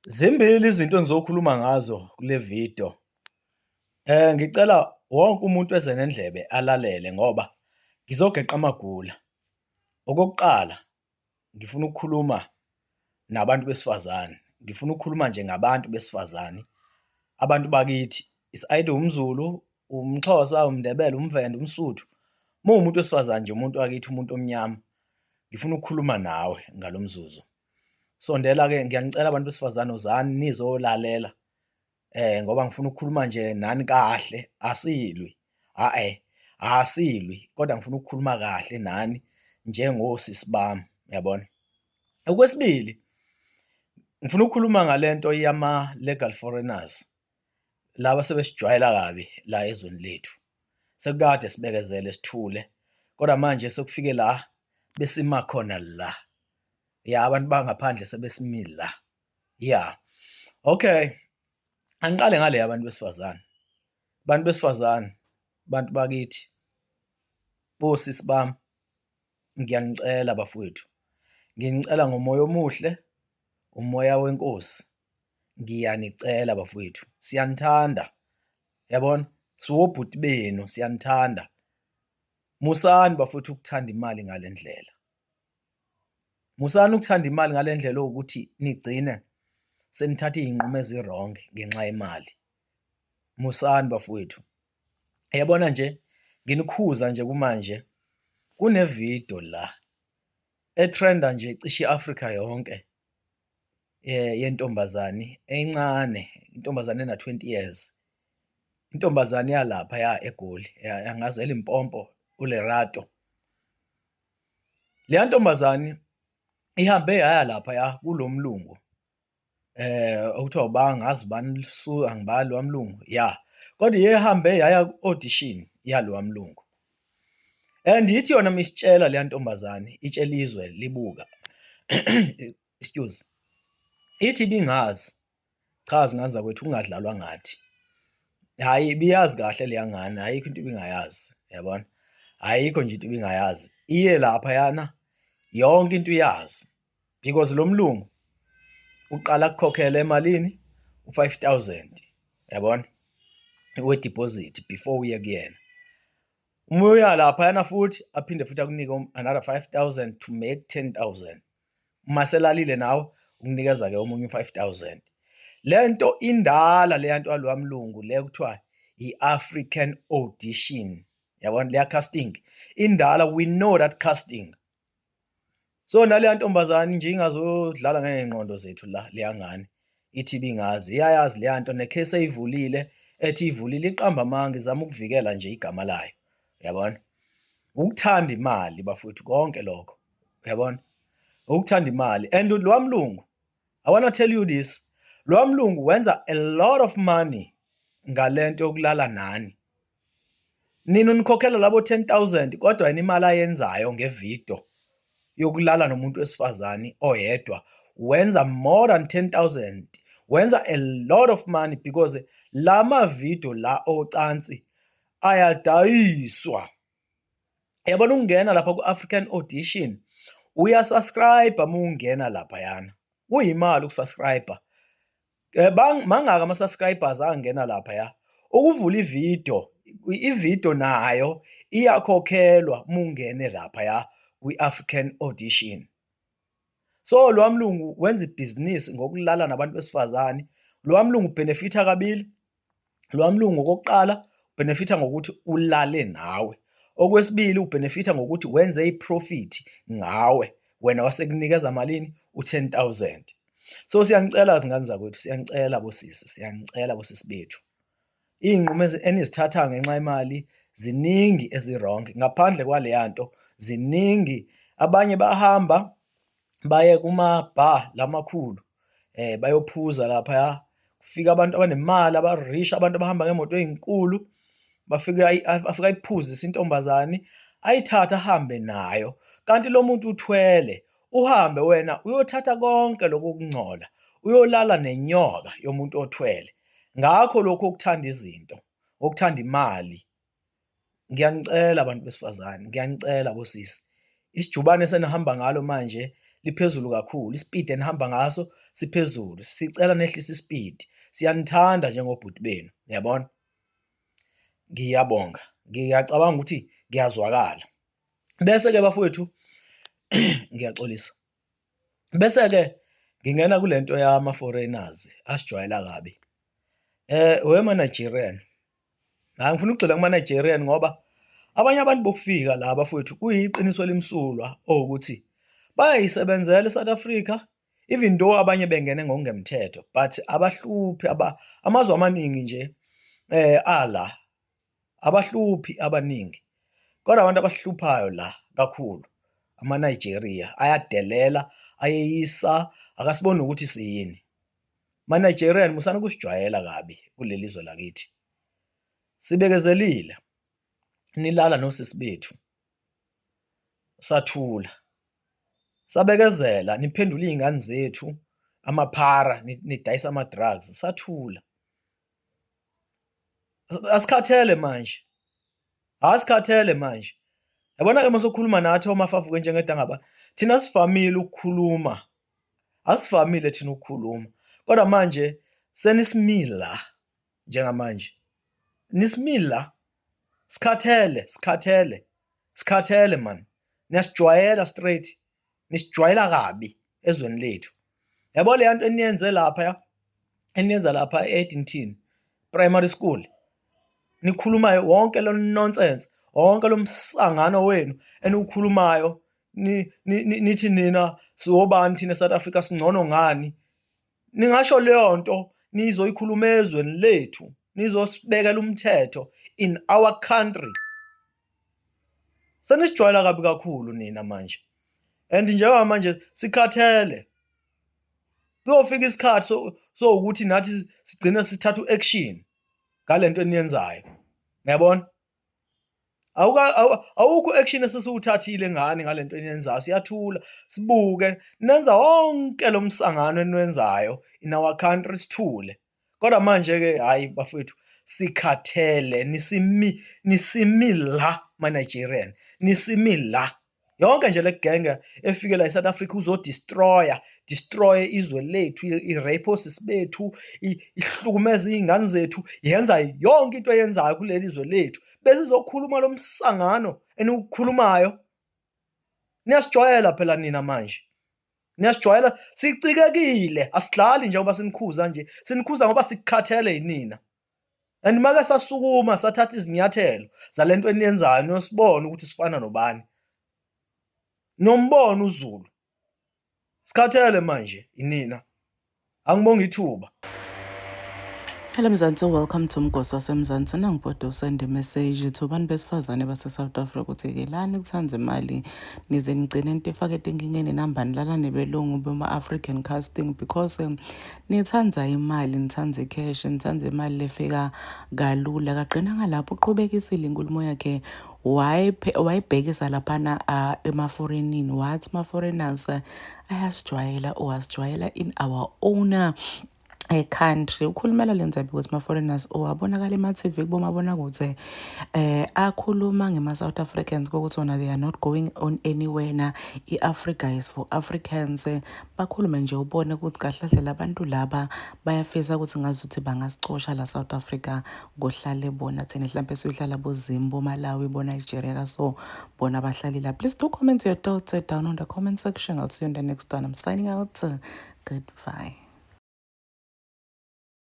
Zimbili izinto engizokhuluma ngazo kule video. Ngicela wonke umuntu eze nendlebe alalele ngoba ngizogeqa amagula. Okokuqala, ngifuna ukukhuluma nabantu besifazane, ngifuna ukukhuluma nje ngabantu besifazane, abantu bakithi. It's either umZulu, umXhosa, umNdebele, umVenda, umSuthu. Uma uwumuntu wesifazane nje, umuntu wakithi, umuntu omnyama, ngifuna ukukhuluma nawe ngalo mzuzu. Sondela-ke, ngiyanicela abantu besifazane, wozani nizolalela ngoba ngifuna ukukhuluma nje nani kahle, asilwi, hhayi, asilwi kodwa ngifuna ukukhuluma kahle nani njengosisi bami, uyabona. Okwesibili, ngifuna ukukhuluma ngale nto yama-legal foreigners, laba sebesijwayela kabi la ezweni lethu. Sekukade sibekezele sithule, kodwa manje sekufike la besima khona la. Ya, abantu bangaphandle sebesimile la. Ya. Okay. Angiqale ngale yabantu besifazane. Bantu besifazane, bantu bakithi, bosisi bami, ngiyanicela bafowethu. Nginicela ngomoya omuhle, umoya wenkosi. Ngiyanicela bafowethu, siyanithanda. Yabona? Siwobhuti benu, siyanithanda. Musani bafowethu ukuthanda imali ngale ndlela. Musani ukuthanda imali ngale ndlela owukuthi nigcine senithatha iy'nqumo ezi-wrong ngenxa yemali. Musani bafowethu. Yabona nje, nginikhuza nje kumanje, kune-video la e-trend-a nje cishe i-Afrika yonke yentombazane encane, intombazane ena-20 years. Intombazane yalaphaya eGoli, angazi eLimpopo, uLerato. Leya ntombazane ihambe yaya laphaya kulo mlungu okuthiwa uba angazi ubani angibali lowa mlungu, ya. Kodwa ihambe yaya ku-audition yalowa mlungu and ithi yona uma isitshela leya ntombazane, itshela izwe libuka, excuse, ithi ibingazi. Cha, zingane zakwethu, kungadlalwa ngathi. Hhayi, ibiyazi kahle leya ngane, ayikho into ibingayazi, yabona? Ayikho nje into ibingayazi. Iye laphayana yonke into iyazi because lo mlungu uqala akukhokhele emalini u-5,000, yabona, we-deposit before uye kuyena. Uma uya laphayana futhi aphinde futhi akunike another 5,000 to make 10,000. Uma selalile nawe ukunikeza-ke omunye u-5,000. Le nto indala leya nto yalowa mlungu le kuthiwa i-African audition, yabona leya casting indala, we know that casting. So naleya ntombazane nje ingazodlala ngey'ngqondo zethu la, leya ngane ithi ibingazi, iyayazi leya nto ne-case eyivulile ethi ivulile iqamba amanga izama ukuvikela nje igama layo, uyabona. Ukuthanda imali bafowethu konke lokho, uyabona, ukuthanda imali. And lowa mlungu, I wanna tell you this, lowa mlungu wenza a lot of money ngalento yokulala nani. Nina unikhokhela labo 10,000 kodwa yena imali ayenzayo ngevidiyo yokulala nomuntu wesifazane oyedwa wenza more than 10,000, wenza a lot of money because lama video la ocansi ayadayiswa. Yabona ukungena lapha ku-African Audition, uya-subscribe uma ungena laphayana, kuyimali uku-subscribe. Mangaka ama-subscribers angena laphaya. Ukuvula ividiyo, ividiyo nayo iyakhokhelwa uma ungene laphaya kwi-African Audition. So lowa mlungu wenza ibhizinisi ngokulala nabantu besifazane. Lowa mlungu u-benefit-a kabili. Lowa mlungu okokuqala u-benefit-a ngokuthi ulale nawe. Okwesibili u-benefit-a ngokuthi wenze i-profit ngawe, wena wasekunikeza malini? U-10,000. So siyanicela zingane zakwethu, siyanicela bosisi, siyanicela bosisi bethu. Iy'nqumo enizithatha ngenxa yemali ziningi ezi-wrong, ngaphandle kwaleya nto ziningi. Abanye bayahamba baye kuma-bar lamakhulu bayophuza laphaya, kufika abantu abanemali aba-rich, abantu abahamba ngey'moto ey'nkulu, bafike afike ayiphuzise intombazane, ayithathe ahambe nayo. Kanti lo muntu uthwele, uhambe wena uyothatha konke lokhu kungcola, uyolala nenyoka yomuntu othwele. Ngakho lokhu okuthanda izinto, okuthanda imali, ngiyanicela bantu besifazane, ngiyanicela bosisi, isijubane esenihamba ngalo manje liphezulu kakhulu, isipidi enihamba ngaso siphezulu, sicela nehlise isipidi, siyanithanda njengobhuti benu, yabona. Ngiyabonga, ngiyacabanga ukuthi ngiyazwakala. Bese-ke bafowethu ngiyaxolisa. Bese-ke ngingena kule nto yama-foreigners asijwayela kabi. Wema-Nigerian, hhayi ngifuna ukugxila kuma-Nigerian ngoba abanye abantu bokufika la bafowethu kuyiqiniso elimsulwa owukuthi bayayisebenzela i-South Africa even though abanye bengene ngokungemthetho but abahluphi amazwe amaningi nje ala abahluphi abaningi kodwa abantu abahluphayo la kakhulu ama-Nigeria ayadelela ayeyisa akasiboni ukuthi siyini. Ma-Nigerian musani ukusijwayela kabi kuleli zwe lakithi. Sibekezelile nilala nosisi bethu sathula sabekezela niphendula iy'ngane zethu amaphara nidayisa ama-drugs sathula. Asikhathele manje, asikhathele manje. Yabona-ke uma sokhuluma nathi omafavuke njengedangaba, thina sivamile ukukhuluma, asivamile thina ukukhuluma kodwa manje senisimila njengamanje, nisimila sikhathele, sikhathele, sikhathele man, niyasijwayela straight, nisijwayela kabi ezweni lethu. Yabo leya nto eniyenze lapha, eniyenza lapha e-Addington Primary School, nikhulumayo wonke lo nonsense, wonke lo msangano wenu eniwukhulumayo, nithi nina siwobani thina e-South Africa, singcono ngani? Ningasho leyo nto nizoyikhuluma ezweni lethu, nizosibekela umthetho in our country. Senisijwayela kabi kakhulu nina manje and njengamanje sikhathele. Kuyofika isikhathi sowukuthi nathi sigcine sithatha u-action ngale nto eniyenzayo, uyabona? Awukho u-action esesiwuthathile ngani ngale nto eniyenzayo, siyathula sibuke nenza wonke lo msangano eniwenzayo in our country sithule. Kodwa manje-ke hhayi bafowethu sikhathele, nisimi nisimi la ma-Nigerian, nisimi la. Yonke nje le genge efike la e-South Africa uzodestroya, destroy izwe lethu, i-rape osisi bethu, ihlukumeze iy'ngane zethu, yenza yonke into eyenzayo kuleli zwe lethu. Besizokhuluma lo msangano eniwukhulumayo. Niyasijwayela phela nina manje. Niyasijwayela, sicikekile, asidlali njengoba sinikhuza nje, sinikhuza ngoba sikhathele yinina. And make sasukuma sathatha izinyathelo zalento eniyenzayo niyosibona ukuthi sifana nobani. Nombona uZulu. Sikhathele manje inina. Angibonge ithuba. Hello Mzansi, welcome to Mgosi waseMzansi. Nangibhode usende message to abantu besifazane base-South Africa ukuthi kelani kuthanda imali nize nigcine nitifake etinkingeni nihamba nilala nebelungu bema-African casting because nithanda imali, nithanda i-cash, nithanda imali lefika kalula. Kagcina ngalapho uqhubekisile inkulumo yakhe wayibhekisa laphana ema-foreignini, wathi ama-foreigners ayasijwayela or asijwayela in our own country. Ukhulumela le ndzaba because ma-foreigners owabonakala ema-TV kubomabonakude akhuluma ngema-South Africans kokuthi wona they are not going on anywhere na i-Africa is for Africans. Bakhulume nje ubone ukuthi kahle kahle labantu laba bayafisa ukuthi ngazuthi bangasicosha la South Africa kuhlale bona, thina mhlampe siyohlala boZim, boMalawi, boNigeria kaso bona bahlale la. Please do comment your thoughts down on the comment section. I'll see you in the next one. I'm signing out. Goodbye.